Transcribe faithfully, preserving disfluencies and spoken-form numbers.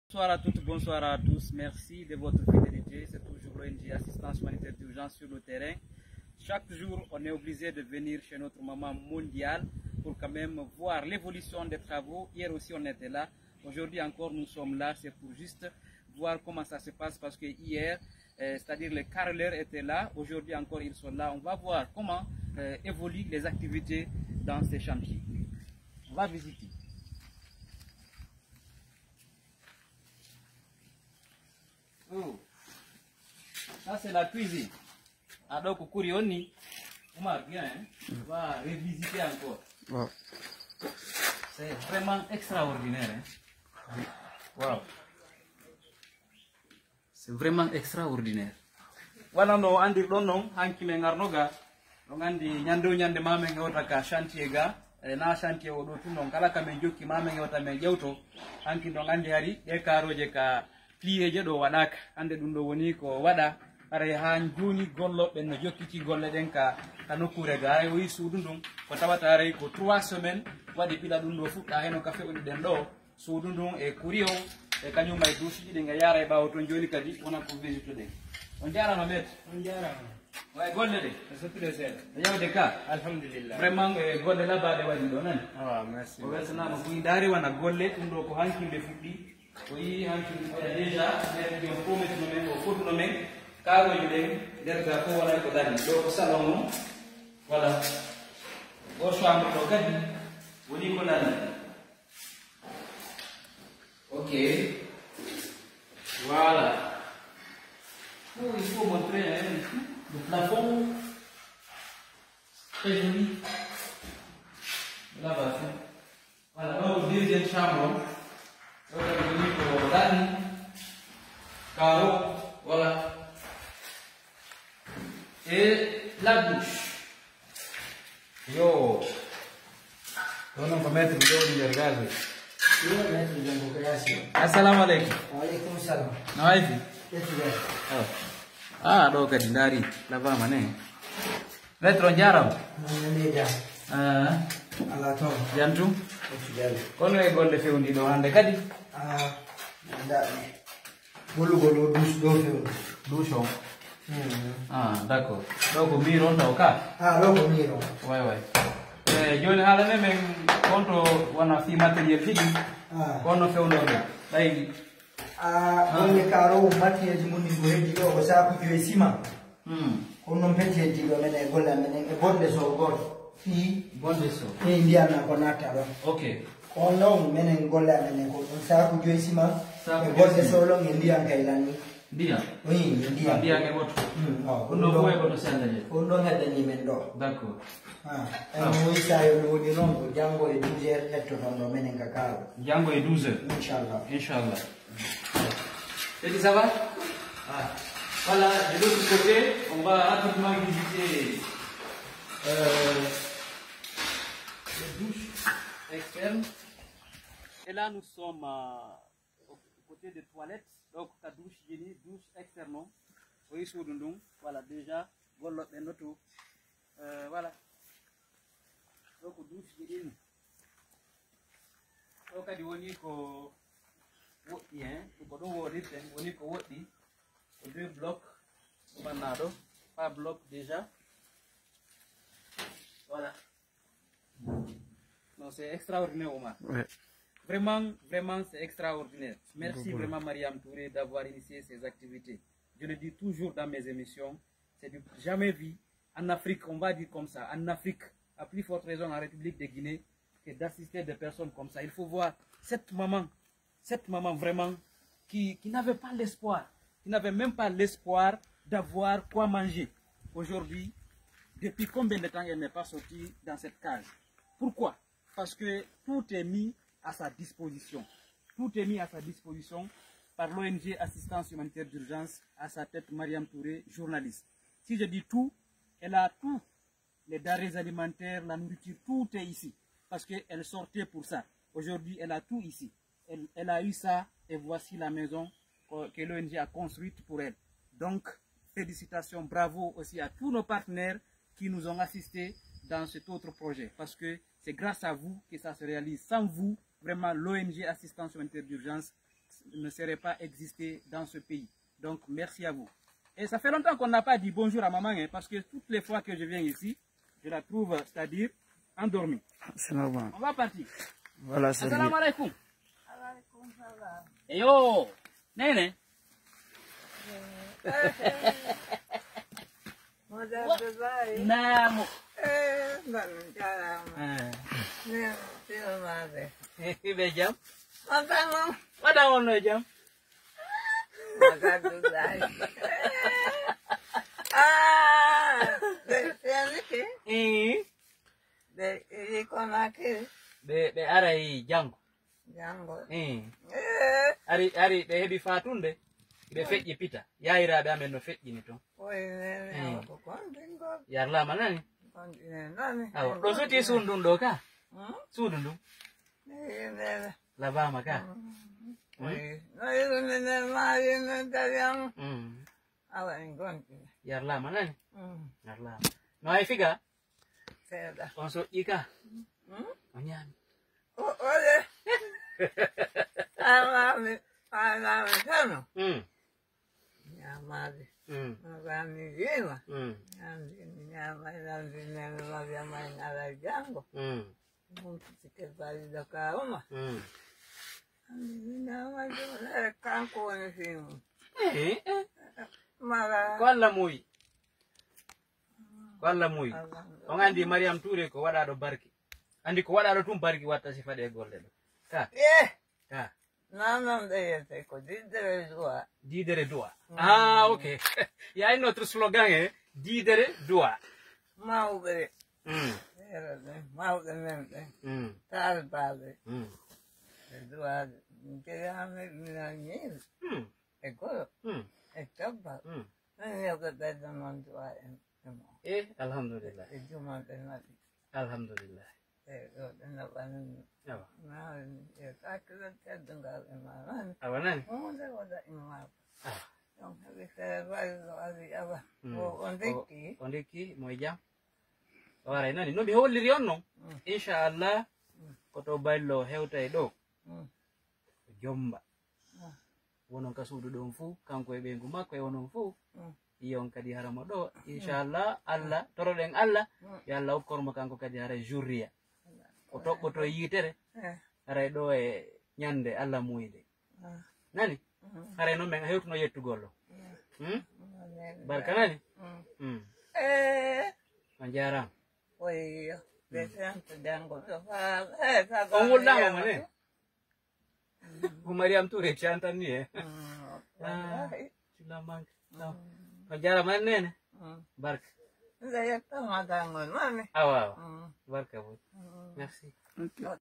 Bonsoir à toutes, bonsoir à tous. Merci de votre fidélité. C'est toujours l'O N G Assistance Humanitaire d'Urgence sur le terrain. Chaque jour, on est obligé de venir chez notre maman mondiale pour quand même voir l'évolution des travaux. Hier aussi, on était là. Aujourd'hui encore, nous sommes là. C'est pour juste voir comment ça se passe parce que hier, euh, c'est-à-dire les carreleurs étaient là. Aujourd'hui encore, ils sont là. On va voir comment, euh, évoluent les activités dans ces chantiers. On va visiter. Oh, ça c'est la cuisine. Ah, donc, kuri on ni. Omar, bien, hein? On va revisiter encore. Bon. C'est vraiment extraordinaire, hein? Wow. C'est vraiment extraordinaire. Wala no andirɗon non, hanki men arno ga. Ɗon andi ñande o ñande ma men hewta ka chantier ga. E na chantier o ɗo tun non, kala ka men jokki ma men hewta men ƴewto. Hanki ɗon andi hari ɗe karoje ka pliyeje ɗo waɗaka. Hande ɗum ɗo woni ko waɗa. Haray haa jooni golloɓe no jokkiti golle ɗen ka, ka nokkuure ga. Haray o yi suudu ndun ko tawata haray ko trois semaines waɗi pila ɗum ɗo fuɗɗa heno ka fe'uɗi ɗen ɗo. Suudu ndun e kuri o, e kañum e duusuuji ɗin e yaara e ɓaawo ton. Jooni kadi wona ko visite ɗen. On jaaraama, maître. On jaaraama. Way golle ɗe. E sottude seeɗa. E yawde ka. Alhamdulillah. Vraiment, e golle labaaɗe waɗi ɗo, nani? Awa, merci. O weltanaama buy ndaari wona golle, ɗum ɗo ko hanki nde fuɗɗi. O yii hanki ɗum oya déjà, nder jom fof mettuno men, o fotuno men, kaarooji ɗen, nder ga fof wona ko dañi. Ɗo ko salon on, voilà. O chambre ɗo kadi, woni ko dañi. Ok. Voilà. Oh, il faut montrer, hein, le plafond. Très joli. Là-bas, hein. Voilà, donc deuxième chambre. Donc, on dit que Dani, Caro, voilà. Et la douche. Yo. Ɗo non ko maître jooɗi nder gaaso. Yo, maître jooɗi ko yaasi. Assalamu aleykum. Wa aleykum salam. No wayti? Ƴetti nder. Oh. Ah, ɗo kadi ndaari, labama ne. Maître, on jaaraama. Nde jam. Ah. Ala toon. Jam tun? Ƴetti nder. Kono e golle fewndi ɗo hannde kadi? Ah, nda. Gollugol o douche ɗo few. Douche o? Hmm. Ah, d'accord. Ɗo ko miir on taw ka? Ah, ɗo ko miir on. Way, way. Eh, jooni haala ne men konto wona fii matériel tigi. Ah. Kono fewndo ɗo. Ɓay. Ah, ah. Golle kaaroowo matériel ji mun ɗin ko heddi ɗo ko saaku joyi ciment. Hmm. Ko non peti heddi ɗo menen e golle amen en e bonde so gooto. Fii. Bonde so. Fii ndiyan na ko natta ɗon. Ok. Ko non menen golle amen en ko ɗon saaku joyi ciment. Saaku e bonde joyi ciment. So ɗon e ndiyan kay lanni. Ndiyan? Oui, ndiyan. Ndiyan e woto. Hmm, oh, ko ɗum ɗo fof e ko to senda je. Ko ɗum ɗon heddani men ɗo. D'accord. Ah, en mo isa yo no woni noon ko janngo e douze heures ƴettoton ɗo menen ka kaaro. Janngo e douze heures? Inchallah. Inchallah. Et ça va? Ah. Voilà, de l'autre côté, on va rapidement visiter, euh, les douches externes. Et là, nous sommes, euh, au côté des toilettes. Donc, ka douche jini, douche externe. Oui, sous le, voilà, déjà, golloɓe notu. Euh, voilà. Donc, douche jini. Ɗo kadi woni ko woɗɗi hen, ko ɗum woɗirten, woni ko woɗɗi, ko deux blocs, ko ɓannaaɗo, pas bloc déjà. Voilà. Non, c'est extraordinaire, Omar. Ouais. Vraiment, vraiment, c'est extraordinaire. Merci beaucoup, vraiment, Mariam Touré, d'avoir initié ces activités. Je le dis toujours dans mes émissions, c'est du jamais vu. En Afrique, on va dire comme ça, en Afrique, à plus forte raison en République de Guinée, que d'assister des personnes comme ça. Il faut voir cette maman, cette maman vraiment qui, qui n'avait pas l'espoir, qui n'avait même pas l'espoir d'avoir quoi manger. Aujourd'hui, depuis combien de temps elle n'est pas sortie dans cette cage? Pourquoi? Parce que tout est mis à sa disposition. Tout est mis à sa disposition par l'O N G Assistance Humanitaire d'Urgence, à sa tête Mariam Touré, journaliste. Si je dis tout, elle a tout. Les denrées alimentaires, la nourriture, tout est ici. Parce qu'elle sortait pour ça. Aujourd'hui, elle a tout ici. Elle, elle a eu ça et voici la maison que, que l'O N G a construite pour elle. Donc, félicitations, bravo aussi à tous nos partenaires qui nous ont assistés dans cet autre projet. Parce que c'est grâce à vous que ça se réalise. Sans vous, vraiment, l'O N G Assistance Humanitaire d'Urgence, ne serait pas existé dans ce pays. Donc, merci à vous. Et ça fait longtemps qu'on n'a pas dit bonjour à maman, hein, parce que toutes les fois que je viens ici, je la trouve, c'est-à-dire endormie. C'est normal. On va partir. Voilà, c'est Assalamu alaikum. Alaikum salam. Eyo, nene. Madame Dubai. Namu. Eh, banu jarama. Eh. Ne, tino mabe. Ibe jam? Madame. Madame on no jam? Madame Dubai. Ah, de, de, de, Eh. De, de, Conakry. Ɓe, ɓe aray jango. Jango. Eh. Eh. Ari, ari, ɓe heɓi fatunde. Ɓe feƴƴi pita. Yaayiraaɓe amen no feƴƴini ton. Oy, nene, Eh. awa ko kontingol. Yarlama nani? Kontine nani. Awa, ɗo soti suudu ndun ɗo ka? Hmm? Suudu ndun. Eh, nene. Labama ka? Hmm? Oy, no iru nene ma yene dariam. Hmm. Awa en kontine. Yarlama nani? Hmm. Yarlama. No ay figa? Seeɗa. On soƴƴi ka? Hmm? O ñaami. O, ole. Alami, alami sano. Mm. Ñaamaade. Mm. Alami yiima. Mm. Ñaamdi, ñaama, ñaamdi, nene, Mariama, en ala jango. Mm. Mun sike bari da ka uma. Mm. Andi, ñaama, eh, kanko woni fi mun. Eh, eh. Mara. Ko Allah moyi. Ko Allah moyi. Allah. On andi Mariam Touré ko waɗaaɗo barki. Andi ko waɗaaɗo tun barki watta si faɗe golle ɗo. Ka. Eh! Ka. Non, non, ɓe yiyete ko diidere du'a. Diidere du'a. Mm. Ah, ok. Il y a un autre slogan, hein? Diidere du'a. Mawɓe. Mm. Feere ɓe, mawɓe men ɓe. Mm. Taalibaaɓe. Mm. E du'a, jeyaami mina ñiiri. Mm. E goro. Mm. E cabba. Mm. Min yo ɓe ɓeyda non du'a en, e mo. Eh, alhamdulillah. E juman ɓe naɓi. Alhamdulillah. E ɗo ɓe naɓani. Awa. Maari ni, e kakkilan teddungal e ma nani. Awa nani. Hunde wala imma. Awa. Donc, heɓi feere bari no ari awa. Mm. O, o ndekki. O, o ndekki, mo e jam. O waray nani. No mi holliri on non. Mm. Inchallah, Mm. ko to ballo hewtay ɗo. Mm. O jomba. Mm. Wonon ka suudu ɗon fuu, kanko e ɓeyngu makko e onon fuu. Mm. Iyon kadi hara mo ɗo, inchallah, Allah, toroɗen Allah, Mm. yo Allah okkor mo kanko kadi hara jurriya. Ko toɓɓoto e yiitere, Eh. haray ɗo e ñande Allah muuyde. Mm. Nani? Mm. Haray non men hewtuno yettugol ɗo. Mm. Hmm? Mm. Barka nani? Mm. Mm. Eh. On jaaraama. Wayyo. Mm. Ɓe sento janngo ɗo faa, eh, ka On wulɗaama mo ne? Ko Mariam Touré cantan ni, eh? Mm, Ah, wallahi. Sila manque. No. Mm. On jaaraama nene. Mm. Barka. Nde yettama dango nani. Awa, awa. Mm. Barka boy. Mm. Merci. Ok.